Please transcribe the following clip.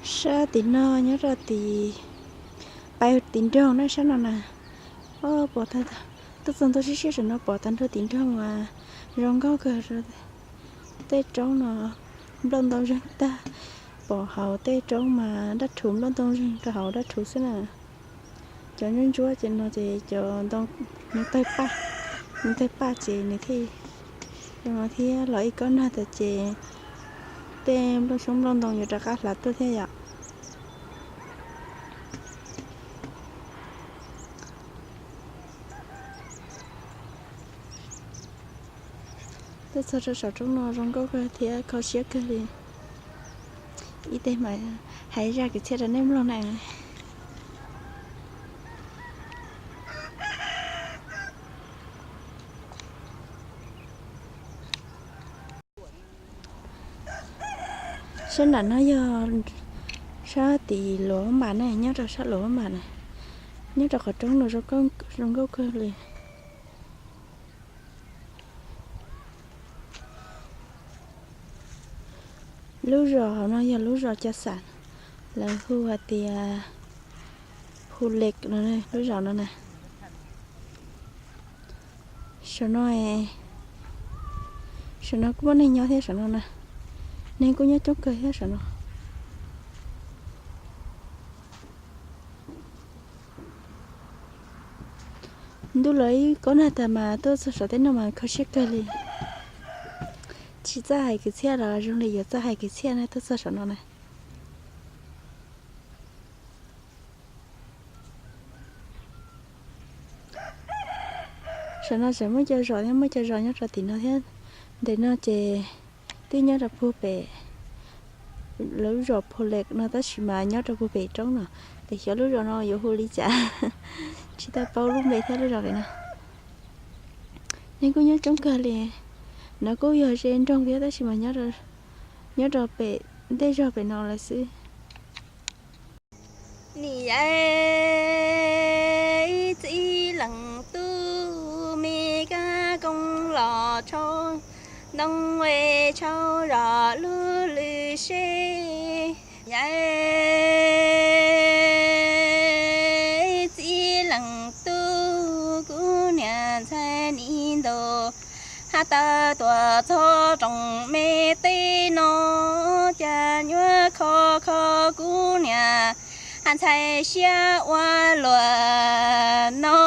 Sab tim no nyob rau tim, pais tim nroog na sab no na. Pom, tuaj txog ntua siab siab saum no pom tag nrho tim nroog mas zoo nkauj kawg. Tej roob no nplooj ntoo zeeg tag, pom hauv tej roob mas dab rhuv nplooj ntoo zeeg rau hauv dab rhuv xwb na. Cov ntsuab ntsuab ces no ces cov ntoo nws tawg paj, nws tawg paj ces nws thiaj zoo no thiab. Los ib kob nag tas ces tej nplooj xyoob nplooj ntoo yuav rov qab hlav tuaj thiab yom. Tuaj txog rau saum roob no zoo nkauj kawg thiab kho siab kawg li. Ib teg mas hais zaj kwv txhiaj rau nej mloog na. Sab nram no yog sab tim Luas Mab Npas na, nyob rau sab Luas Mab Npas na, nyob rau qhov roob no zoo nkauj kawg li. Lub zos hauv no yog lub zos Cov Xam, lawv hu hais tias Phu Lek no, lub zos no na. Saum no, saum no kuj muaj neeg nyob thiab saum no na, neeg kuj nyob coob kawg thiab saum no. Ntuj los ib kob nag tas mas tuaj txog saum tej no mas kho siab kawg li. Tsis txawj hais kwv txhiaj los zoo li yuav txawj hais kwv txhiaj na tuaj txog saum no na. Saum no tseem muaj cov zos thiab, muaj cov zos nyob rau tim no thiab. Ntawm no ces twb nyob rau puag pem lub zos Phu Lek no tab sis mas nyob rau puag pem roob no. Ces xyov lub zos no yuav hu li cas, tsis tau paub lub npe thiab lub zos pem no. Neeg kuj nyob coob kawg li. No kuj yog ze nroog thiab tab sis mas nyob rau pem ntej zog pem no lawm xwb. Niam yau, txij leej tub me kab koob los tshau ntoo, tshau zom lub lw seb. Yau, txij leej tub kuv niam ntxhais ni ntau, hab tawg tuaj txog rooj me teb no, cas nyuaj kho kho kuv niam ntxhais siab ua luaj no.